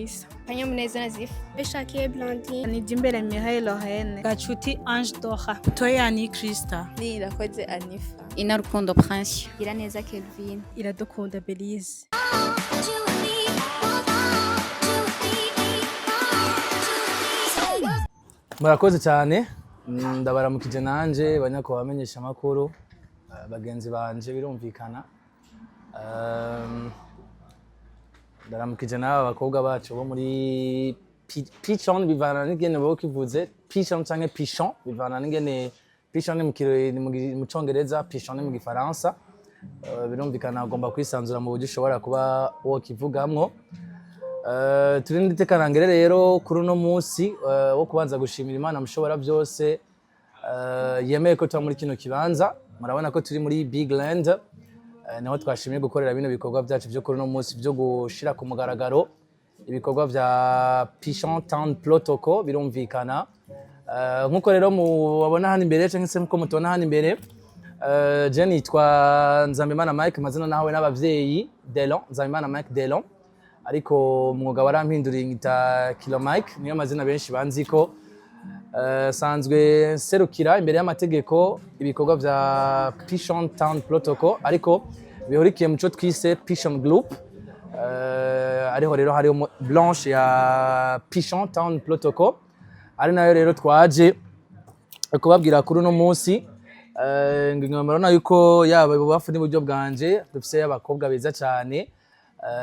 Melissa. Kanyamuneza Nazifu. Eshakiye Blandine. Nijimbere Mihaye Lorraine. Gacuti Ange Dora. Toyani Krista. Nirakoze Anifa. Inarukundo Prince. Giraneza Kelvin. Iradukunda Belize. Murakoze cyane. Ndabaramukije nanje banyako bamenyesha amakuru, bagenzi banje birumvikana. Ndaramukije n'aba bakobwa bacu bo muri Pichon, bivana n'ingene bo kivuze Pichon canke Pichon, bivana n'ingene Pichon ni mu Congereza, Pichon ni mu Gifaransa. Birumvikana ugomba kwisanzura mu buryo ushobora kuba wokivugamwo. Turi n'itekanangere rero kuri uno munsi wo kubanza gushimira Imana mushobora byose, yemeye ko tuba muri kino kibanza. Murabona ko turi muri Big Land, niho twashimiye gukorera bino bikorwa byacu byo kuri uno munsi byo gushira ku mugaragaro ibikorwa vya Pichon Town Protocol. Birumvikana, nkuko rero mubabona hano imbere canke se nkuko mutubona hano imbere, je nitwa Nzambimana Mike, amazina nahawe n'abavyeyi Delon, Nzambimana Mike Delon, ariko umwuga warampinduriye ngita Kilo Mike, niyo mazina benshi banziko. Sanzwe nserukira imbere y'amategeko ibikorwa vya Pichon Town Protocol, ariko bihurikiye mu cyo twise Pichon Group. Ariho rero hariho branche ya Pichon Town Protocol, ari nayo rero twaje kubabwira kuri uno munsi. Murabona yuko yaba ibubafu n'iburyo bwanje dufise abakobwa beza cyane.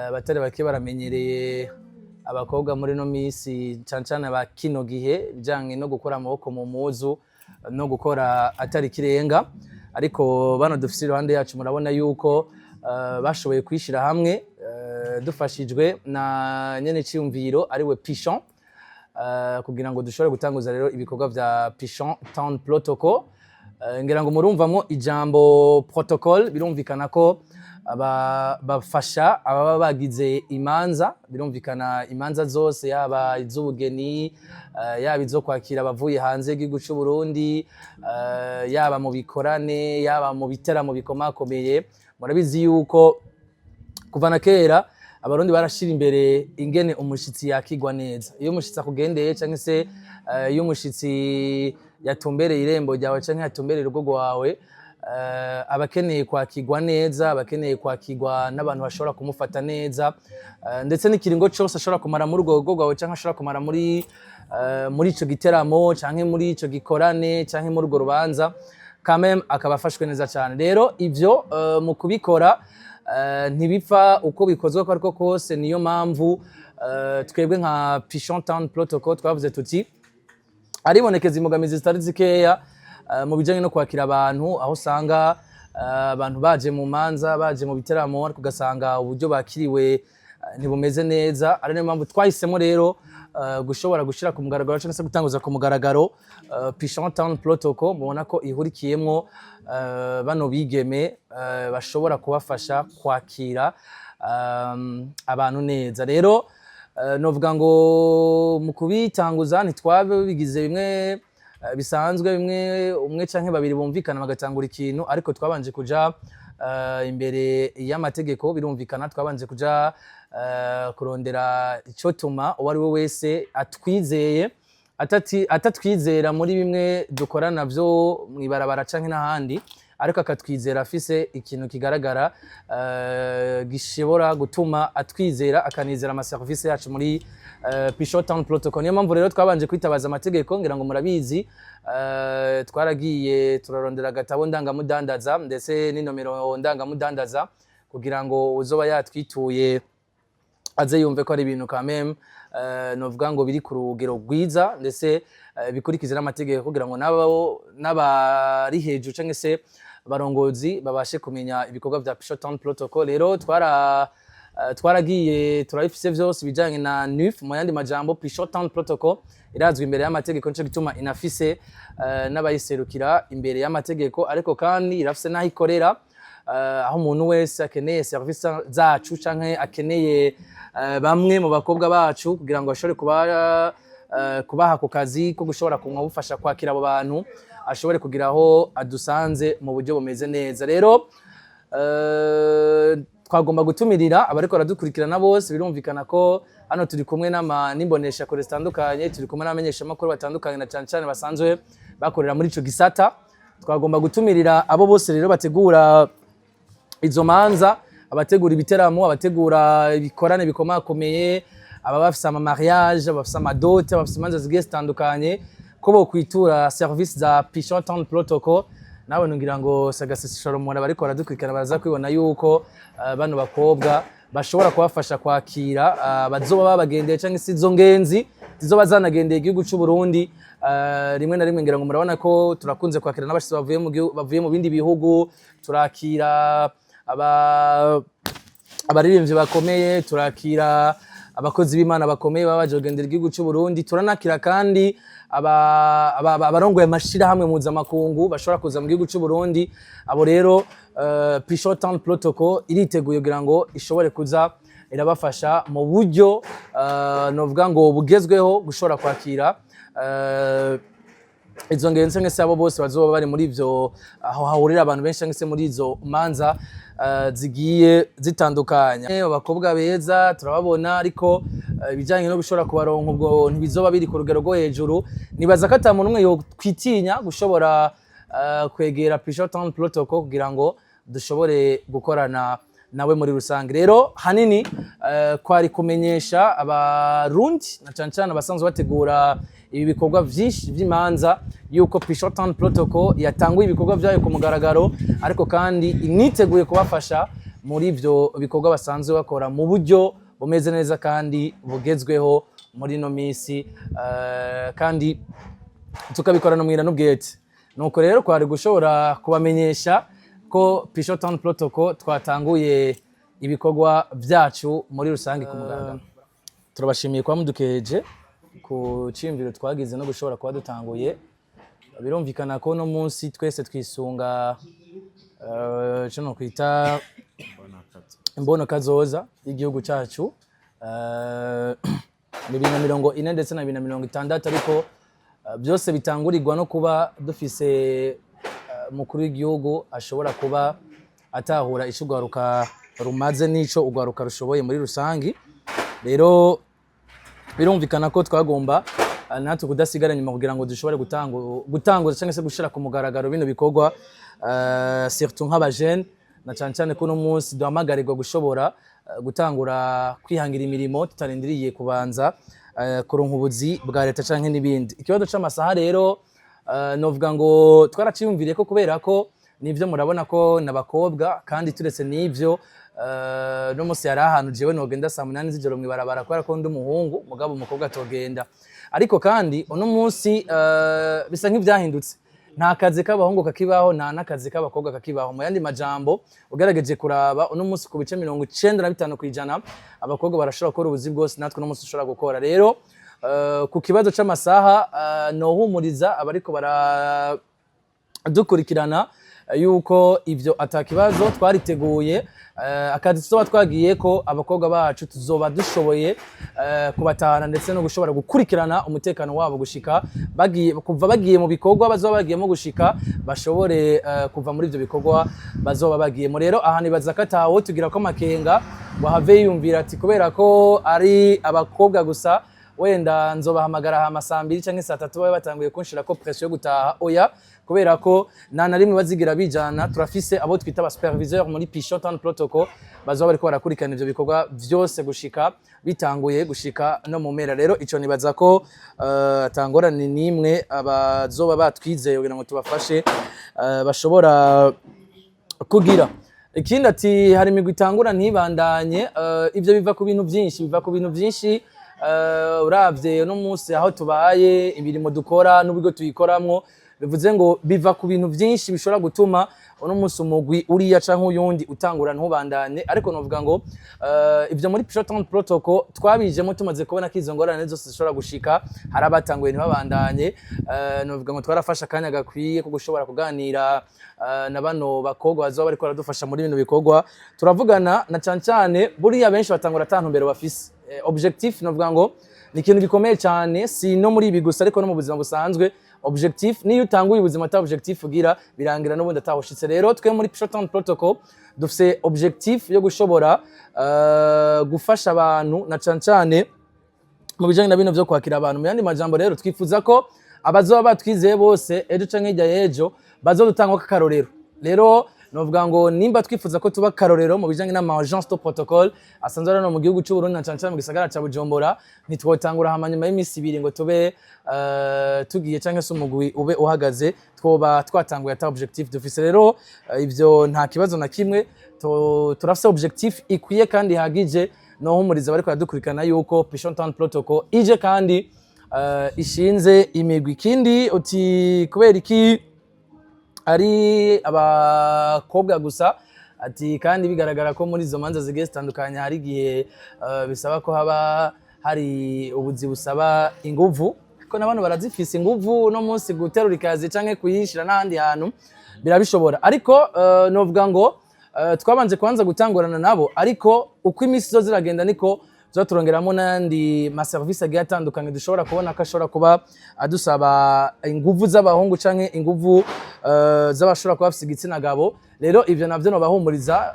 Abatari bake baramenyereye abakobwa muri no misi, cane cane ba kino gihe, bijanye no gukora amaboko mu muzu no gukora atari kirenga, ariko bano dufise iruhande yacu murabona yuko bashoboye kwishira hamwe, dufashijwe na nyene ciyumviro ariwe Pichon, kugira ngo dushobore gutanguza rero ibikorwa vya Pichon Town Protocol. Ngira ngo murumvamwo ijambo protocol, birumvikana ko bafasha ababa bagize imanza, birumvikana imanza zose, yaba iz'ubugeni, yaba izo kwakira abavuye hanze y'igihugu c'u Burundi, yaba mu bikorane, yaba mu biteramo bikomakomeye. Murabizi yuko kuva na kera Abarundi barashira imbere ingene umushitsi yakigwa neza. Iyo umushitsi akugendeye canke se iyo umushitsi yatumbereye irembo ryawe canke yatumbereye urugo rwawe, aba akeneye kwakirwa neza, aba akeneye kwakirwa n'abantu bashobora kumufata neza, ndetse n'ikiringo cose ashobora kumara muri urwo rugo rwawe canke ashobora kumara muri ico giteramo canke muri ico gikorane canke muri urwo rubanza, quand même akaba afashwe neza cyane. Rero ivyo, mu kubikora, ntibipfa uko bikozwe ko ariko kose. Niyo mpamvu twebwe nka Pichon Town Protocol twavuze tuti aribonekeza imbogamizi zitari zikeya mu bijanye no kwakira abantu, aho usanga abantu baje mu manza, baje mu biteramo, ariko ugasanga uburyo bakiriwe ntibumeze neza. Ari niyo mpamvu twahisemo rero gushobora gushira ku mugaragaro cyangwa se gutanguza ku mugaragaro Pichon Town Protocol. Mubona ko ihurikiyemwo bano bigeme bashobora kubafasha kwakira abantu neza. Rero novuga ngo mu kubitanguza ntitwabe bigize bimwe bisanzwe, bimwe umwe canke babiri bumvikana bagatangura ikintu, ariko twabanje kuja imbere y'amategeko. Birumvikana twabanje kuja kurondera icotuma uwo ari we wese atwizeye, atatwizera muri bimwe dukora navyo mw'ibarabara canke n'ahandi, ariko akatwizera afise ikintu kigaragara gishobora gutuma atwizera, akanizera amaserivisi yacu muri Pichon Town Protocol. Niyo mpamvu rero twabanje kwitabaza amategeko. Ngira ngo murabizi, twaragiye turarondera agatabo ndangamudandaza ndetse n'inomero ndangamudandaza kugira ngo uzoba yatwituye aze yumve ko ari ibintu quand même novuga ngo biri ku rugero rwiza, ndetse bikurikiza n'amategeko, kugira ngo nabo n'abari hejuru canke se abarongozi babashe kumenya ibikorwa vya Pichon Town Protocol. Rero twaragiye turabifise vyose ibijanye na NUF. Mu yandi majambo, Pichon Town Protocol irazwi imbere y'amategeko, nico gituma inafise n'abayiserukira imbere y'amategeko, ariko kandi irafise n'aho ikorera, aho umuntu wese akeneye service zacu canke akeneye bamwe mu bakobwa bacu kugira ngo ashobore kubaha ako kazi ko gushobora kumufasha kwakira abo bantu, ashobore kugira aho adusanze mu buryo bumeze neza. Rero twagomba gutumirira abariko baradukurikirana bose. Birumvikana ko Hano turi kumwe n'imboneshakure zitandukanye, turi kumwe n'abamenyeshamakuru batandukanye, na cyane cyane basanzwe bakorera muri ico gisata. Twagomba gutumirira abo bose rero bategura izo manza, abategura ibiteramo, abategura ibikorane bikomakomeye, aba bafise ama mariage, abafise ama dot, abafise imanza zigiye zitandukanye, ko bokwitura service za Pichon Town Protocol. Nawe ngira ngo sagaseseshoromora bariko baradukurikirana baraza kwibona yuko bano bakobwa bashobora kubafasha kwakira bazoba babagendeye canke se izo ngenzi zizoba zanagendeye igihugu c'u Burundi. Rimwe na rimwe ngira ngo murabona ko turakunze kwakira n'abashitsi bavuye mu bindi bihugu, turakira abaririmbyi bakomeye, turakira abakozi b'Imana bakomeye baba baje kugendera igihugu cy'u Burundi, turanakira kandi abarongoye amashirahamwe mpuzamakungu bashobora kuza mu gihugu cy'u Burundi. Abo rero Pichon Town Protocol iriteguye kugira ngo ishobore kuza irabafasha mu buryo novuga ngo bugezweho gushobora kwakira izo ngenzi cyangwa se abo bose bazoba bari muri ivyo aho hahurira abantu benshi cyangwa se muri izo manza zigiye zitandukanye. Abakobwa beza turababona, ariko ibijyanye no gushobora kubaronka ubwo ntibizoba biri ku rugero rwo hejuru. Nibaza ko ata muntu umwe yokwitinya gushobora kwegera Pichon Town Protocol kugira ngo dushobore gukorana nawe muri rusange. Rero hanini kwari kumenyesha Abarundi, na cyane cyane abasanzwe bategura ibi bikorwa vyinshi vy'imanza, yuko Pichon Town Protocol yatanguye ibikorwa vyayo ku mugaragaro, ariko kandi initeguye kubafasha muri ivyo bikorwa basanzwe bakora mu buryo bumeze neza kandi bugezweho muri ino misi, kandi tukabikorana umwira n'ubwete. Nuko rero kwari gushobora kubamenyesha ko Pichon Town Protocol twatanguye ibikorwa vyacu muri rusange ku mugaragaro. Turabashimiye kuba mudukeje ku ciyumviro twagize no gushobora kuba dutanguye. Birumvikana ko uno munsi twese twisunga ico nokwita imbono kazoza y'igihugu cacu 2040 ndetse na 2060, ariko byose bitangurirwa no kuba dufise umukuru w'igihugu ashobora kuba atahura ico urwaruka rumaze n'ico urwaruka rushoboye muri rusangi. Rero birumvikana ko twagomba natwe kudasigara inyuma kugira ngo dushobore gutanguza cyangwa se gushira ku mugaragaro bino bikorwa, surtout nk'abajene, na cyane cyane ko uno munsi duhamagarirwa gushobora gutangura kwihangira imirimo tutarindiriye kubanza kuronka ubuzi bwa leta canke n'ibindi. Ikibazo c'amasaha rero, novuga ngo twaraciyumviriye ko kubera ko nivyo murabona ko n'abakobwa, kandi turetse n'ivyo, no munsi yari ahantu jewe nogenda saa 8 z'ijoro mw'ibarabara kubera ko ndi umuhungu, mugabo umukobwa atogenda. Ariko kandi uno munsi bisa nk'ivyahindutse, nta kazi k'abahungu kakibaho, nta n'akazi k'abakobwa kakibaho. Mu yandi majambo, ugerageje kuraba uno munsi, ku bice 95% abakobwa barashobora gukora ubuzi bwose natwe uno munsi dushobora gukora. Rero ku kibazo c'amasaha, nohumuriza abariko bara dukurikirana yuko ivyo atakibazo, twariteguye. Akazi tuzoba twagiye ko abakobwa bacu tuzoba dushoboye kubatahana ndetse no gushobora gukurikirana umutekano wabo gushika bagiye, kuva bagiye mu bikorwa bazoba bagiyemo gushika bashobore kuva muri ivyo bikorwa bazoba bagiyemo. Rero aha nibaza ko atawo tugira ko amakenga ngo have yiyumvira ati kubera ko ari abakobwa gusa wenda nzobahamagara hama saa 2 canke saa 3 babe batanguye kunshirako pression yo gutaha. Oya, kubera ko nta na rimwe bazigira bijana. Turafise abo twita aba superviseur muri Pichon Town Protocol bazoba bariko barakurikirana ivyo bikorwa vyose gushika bitanguye gushika no mu mpera. Rero ico nibaza ko atangorane n'imwe abazoba batwizeye kugira ngo tubafashe bashobora kugira. Ikindi ati hari imigwi itangura ntibandanye. Ivyo biva ku bintu vyinshi, biva ku bintu vyinshi. Uravye uno munsi aho tubaye, imirimo dukora n'uburyo tuyikoramwo, bivuze ngo biva ku bintu vyinshi bishobora gutuma uno munsi umugwi uriya canke uyundi utangura ntubandanye. Ariko novuga ngo ivyo muri Pichon Protocol twabijemo tumaze kubona ko izo ngorane zose zishobora gushika, hari abatanguye ntibabandanye. Novuga ngo twarafashe akanya gakwiye ko gushobora kuganira na bano bakobwa bazoba bariko baradufasha muri bino bikorwa. Turavugana na cane cane buriya benshi batangura ata ntumbero bafise. Objectif novuga ngo ni ikintu gikomeye cyane, si no muri ibi gusa ariko no mu buzima busanzwe. Objectif, niyo utanguye ubuzima ata objectif ugira, birangira n'ubundi atahushitse. Rero twe muri Pichon Protocol dufise objectif yo gushobora gufasha abantu, na cane cane Mu bijanye na bino vyo kwakira abantu, mu yandi majambo rero, twifuza ko abazoba batwizeye bose, ejo canke hirya y'ejo, bazodutangwa akarorero. Rero novuga ngo nimba twifuza ko tuba akarorero mu bijanye n'ama agence de protocole asanzwe ari hano mu gihugu c'u Burundi, na cane cane mu gisagara ca Bujumbura, ntitwotangura hama nyuma y'imisi 2 ngo tube tugiye canke se umugwi ube uhagaze. Twoba twatanguye ata objectif dufise. Rero ivyo nta kibazo na kimwe, turafise objectif ikwiye kandi ihagije. Nohumuriza bariko baradukurikirana yuko Pishon Town Protocol ije kandi ishinze imigwi. Ikindi uti kubera iki ari abakobwa gusa? Ati kandi bigaragara ko muri izo manza zigiye zitandukanye hari igihe bisaba ko haba hari ubuzi busaba inguvu, ko n'abantu barazifise inguvu no munsi guterura ikazi canke kuyishira n'ahandi hantu birabishobora. Ariko novuga ngo twabanje kubanza gutangurana nabo, ariko uko iminsi zo ziragenda niko tuza turongeramo n'ayandi maserivisi agiye atandukanye dushobora kubona ko ashobora kuba adusaba inguvu z'abahungu canke inguvu z'abashobora kuba bafise igitsina gabo. Rero ivyo navyo nobahumuriza,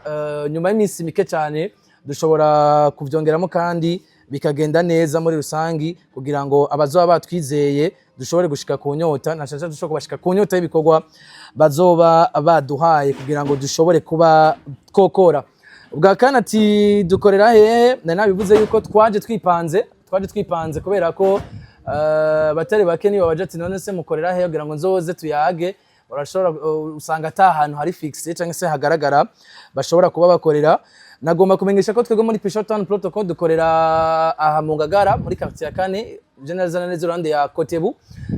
nyuma y'iminsi mike cyane dushobora kuvyongeramo kandi bikagenda neza muri rusangi, kugira ngo abazoba batwizeye dushobore gushika ku nyota, na cane cane dushobore kubashika ku nyota y'ibikorwa bazoba baduhaye kugira ngo dushobore kuba twokora. Ubwa kane ati dukorera hehe? Nari nabivuze yuko twaje twipanze kubera ko batari bake niba baje ati none se mukorera hehe kugira ngo nzoze tuyage, urashobora usanga ata hantu hari fixe cyangwa se hagaragara bashobora kuba bakorera. Nagomba kumenyesha ko twebwe muri Pisho Town Protocol dukorera aha mu Ngagara, muri quartier ya kane, je neza na neza iruhande ya Kotebu,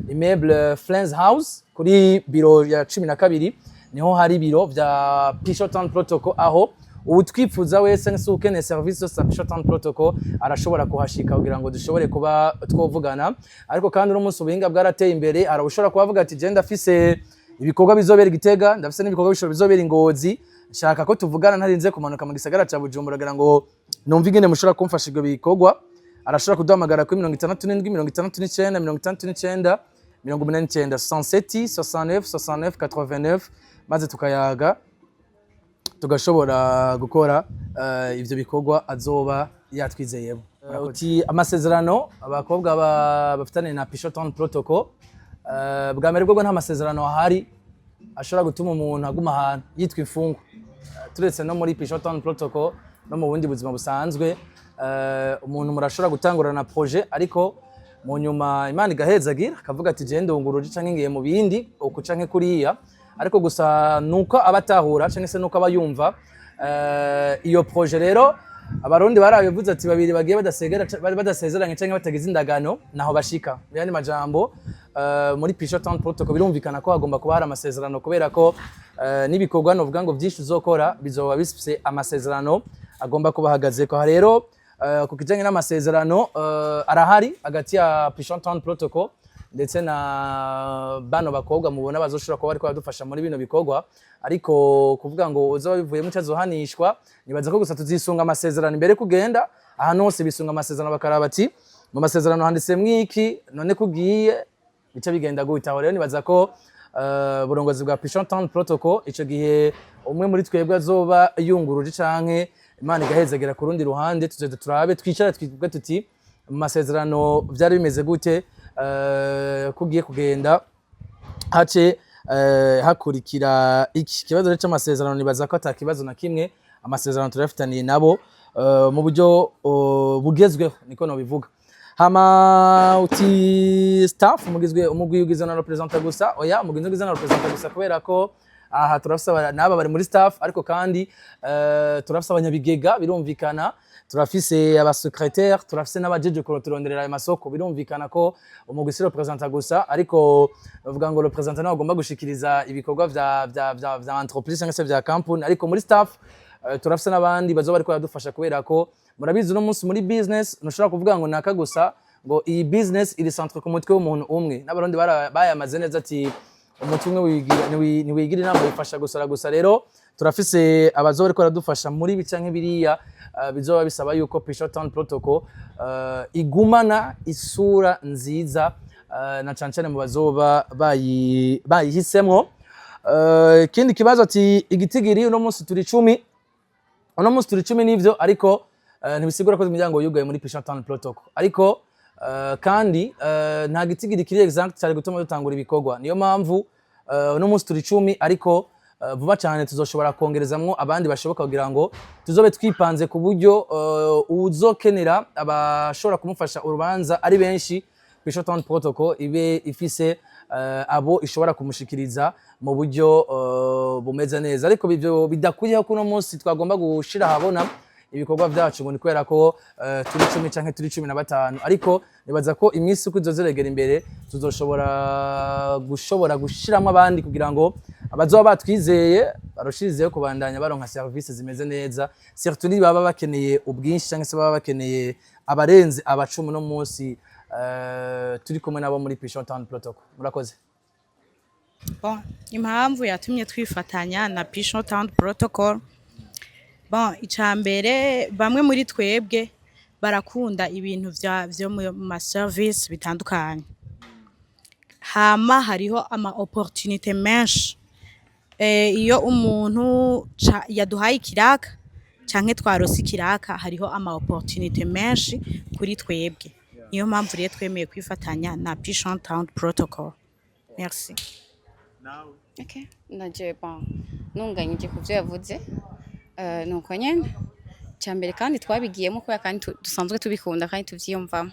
immeuble Flens House, kuri biro ya 12, niho hari biro vya Pisho Town Protocol, aho uwutwifuza wese nse ukeneye service zose za Pisho Town Protocol arashobora kuhashika kugira ngo dushobore kuba twovugana. Ariko kandi uno munsi ubuhinga bwarateye imbere, arashobora kubavuga ati je ndafise ibikorwa bizobera i Gitega, ndafise n'ibikorwa bishobora bizobera i Ngozi, nshaka ko tuvugana ntarinze kumanuka mu gisagara ca Bujumbura kugira ngo numve ingene mushobora kumfasha ivyo bikorwa. Arashobora kuduhamagara kuri 67 69 69 89, 67 69 69 89, maze tukayaga, tugashobora gukora ivyo bikorwa azoba yatwizeyemo. Uti amasezerano abakobwa bafitanye na Pisho Town Protocol? Bwa mbere bwo nta masezerano ahari ashobora gutuma umuntu aguma ahantu yitwa imfungwa. Turetse no muri Pisho Town Protocol, no mu bundi buzima busanzwe, umuntu murashobora gutangurana projet, ariko mu nyuma Imana igahezagira akavuga ati je ndunguruje canke ngiye mu bindi uku canke kuriya. Ariko gusa nuko aba atahura canke se nuko aba yumva iyo projet. Rero Abarundi barabivuze ati babiri bagiye badasegera badasezeranye canke batagize indagano naho bashika. Mu yandi majambo, muri Pisho Town Protocol birumvikana ko hagomba kuba hari amasezerano, kubera ko n'ibikorwa novuga ngo vyinshi uzokora bizoba bifise amasezerano agomba kuba ahagazeko. Aha rero ku kijanye n'amasezerano, arahari hagati ya Pisho Town Protocol ndetse na bano bakobwa mubona bazoshobora kuba bariko baradufasha muri bino bikorwa. Ariko kuvuga ngo uzoba bivuyemo ico azohanishwa, nibaza ko gusa tuzisunga amasezerano imbere kugenda ahantu hose bisunga amasezerano, bakaraba ati mu masezerano handitsemwo iki, none kugiye bice bigenda gute? Aho rero nibaza ko burongozi bwa Pishon Town Protocol, ico gihe umwe muri twebwe azoba yunguruje canke Imana igahezagera ku rundi ruhande, tuzoza turabe, twicare, twivuge tuti mu masezerano vyari bimeze gute, kugiye kugenda hace hakurikira iki kibazo. Rero c'amasezerano, nibaza ko ata kibazo na kimwe, amasezerano turayafitaniye nabo mu buryo bugezweho, niko nobivuga. Hama uti staff mugizwe, umugwi ugizwe na représentant gusa? Oya, umugwi ugizwe na représentant gusa kubera ko aha turafise n'aba bari muri staff, ariko kandi turafise abanyabigega, birumvikana turafise abasecrétaire, turafise n'abajeje kuturonderera ayo masoko. Birumvikana ko umugwi si représentant gusa, ariko bavuga ngo représentant nawe agomba gushikiriza ibikorwa vya entreprise cyangwa se vya company. Ariko muri staff turafise n'abandi bazoba bariko baradufasha, kubera ko murabizi uno munsi muri business ntushobora kuvuga ngo naka gusa, ngo iyi business iri centre ku mutwe w'umuntu umwe. N'Abarundi bayamaze neza ati umutwe umwe ntiwigira inama, wifasha gusara gusa. Rero turafise abazoba bariko baradufasha muri ibi canke biriya, bizoba bisaba yuko Pisho Town Protocol igumana isura nziza, na cane cane mu bazoba bayihisemwo. Ikindi kibazo ati igitigiri? Uno munsi turi 10, uno munsi turi 10 nivyo, ariko ntibisigura ko imiryango yugaye muri Pisho Town Protocol. Ariko Kandi nta gitigiri kiri exact cyari gutuma dutangura ibikorwa. Niyo mpamvu uno munsi turi 10, ariko vuba cyane tuzoshobora kongerezamwo abandi bashoboka kugira ngo tuzobe twipanze ku buryo uzokenera abashobora kumufasha urubanza ari benshi, Pisho Town Protocol ibe ifise abo ishobora kumushikiriza mu buryo bumeze neza. Ariko ibyo bidakwiyeho ko uno munsi twagomba gushira ahabona ibikorwa vyacu ngo ni kubera ko turi 10 canke turi 15, ariko nibaza ko iminsi uko izozeregera imbere tuzoshobora gushobora gushiramwo abandi kugira ngo abazoba batwizeye barushirizeho kubandanya baronka service zimeze neza, surtout niba baba bakeneye ubwinshi canke se baba bakeneye abarenze abacumi no munsi turi kumwe nabo muri Pishon Town Protocol. Murakoze. Bon, impamvu yatumye twifatanya na Pishon Town Protocol, bon, icambere, bamwe muri twebwe barakunda ibintu vyo mu ma service bitandukanye. Hama hariho ama opportunité menshi. Iyo umuntu yaduhaye ikiraka canke twarose ikiraka, hariho ama opportunité menshi kuri twebwe. Niyo mpamvu rero twemeye kwifatanya na Pishon Town Protocol. Merci. Okay. Naje, bon, nunganyije ku byo yavuze, nuko nyene mbere kandi twabigiyemo kubera kandi dusanzwe tubikunda kandi tuvyiyumvamo.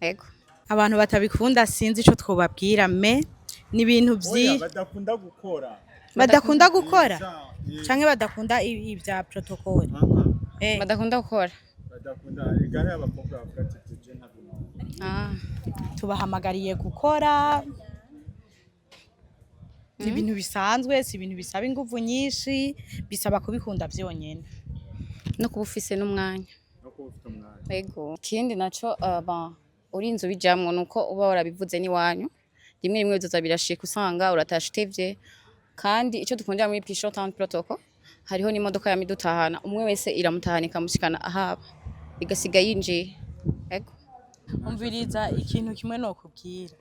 Yego. Abantu batabikunda sinzi ico twobabwira, mais ni ibintu Oya, badakunda gukora. Badakunda gukora canke badakunda ibya protocol. Badakunda gukora. Badakunda igare, abakobwa bavuga ati tuje ntabwo. Ah. Tubahamagariye gukora. Ni ibintu bisanzwe, si ibintu bisaba inguvu nyinshi, bisaba kubikunda vyonyene. No kuba ufise n'umwanya. No kuba ufite umwanya. Yego. Ikindi naco, bon, urinze ubijamwo nuko uba warabivuze n'iwanyu. Rimwe rimwe bizoza birashika usanga uratashe utevye. Kandi ico dukundira muri Pishon Town Protocol, hariho n'imodoka yamidutahana, umwe wese iramutahana ikamushikana ahaba, igasiga yinjiye. Yego. Umviriza, ikintu kimwe nokubwira: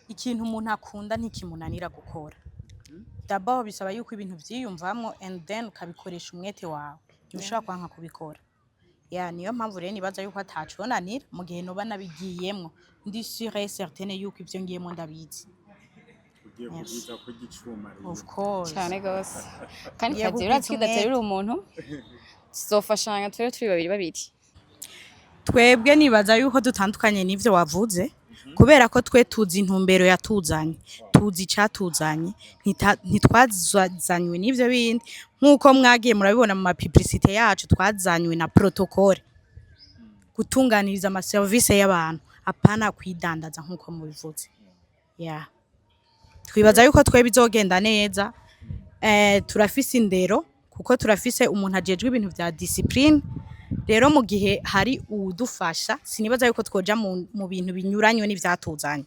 ikintu umuntu akunda ntikimunanira gukora. D'abord bisaba yuko ibintu vyiyumvamwo and then ukabikoresha umwete wawe, ntiushobora kwanka kubikora. Ya, niyo mpamvu rero nibaza yuko ataconanira mu gihe noba nabigiyemwo ndi sûre et certaine yuko ivyo ngiyemwo ndabizi. Ugiye Merci. kubwiza ko igicuma rero. Of course. Cyane gose. Kandi Ngiye kazi urazi kugwiza ko idaterura umwete. umuntu, tuzofashanya tube turi babiri babiri. Twebwe nibaza yuko dutandukanye n'ivyo wavuze, kubera ko twe tuzi intumbero yatuzanye, tuzi icatuzanye, ntitwazanywe n'ivyo bindi nk'uko mwagiye murabibona mu ma publicité yacu. Twazanywe na protocole, gutunganiriza ama service y'abantu, apana kwidandaza nk'uko mubivuze. Yeah. Twibaza yuko twe bizogenda neza. Turafise indero kuko turafise umuntu ajejwe ibintu vya discipline. Rero mu gihe hari uwudufasha, sinibaza yuko twoja mu bintu binyuranywe n'ivyatuzanye.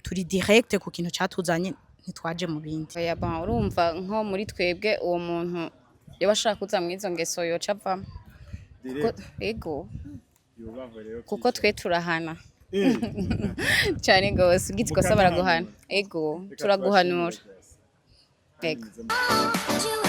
Turi direct ku kintu catuzanye, ntitwaje mu bindi. Oya, bon, urumva nko muri twebwe uwo muntu yoba ashaka kuza mw'izo ngeso yoca avamo. Direct. Ego. Yubahwe rero. Kuko twe turahana cyane gose, ugize ikosa baraguhana. Ego, Reka turaguhanura. tubashimire rwose. Ego. Kandi muze.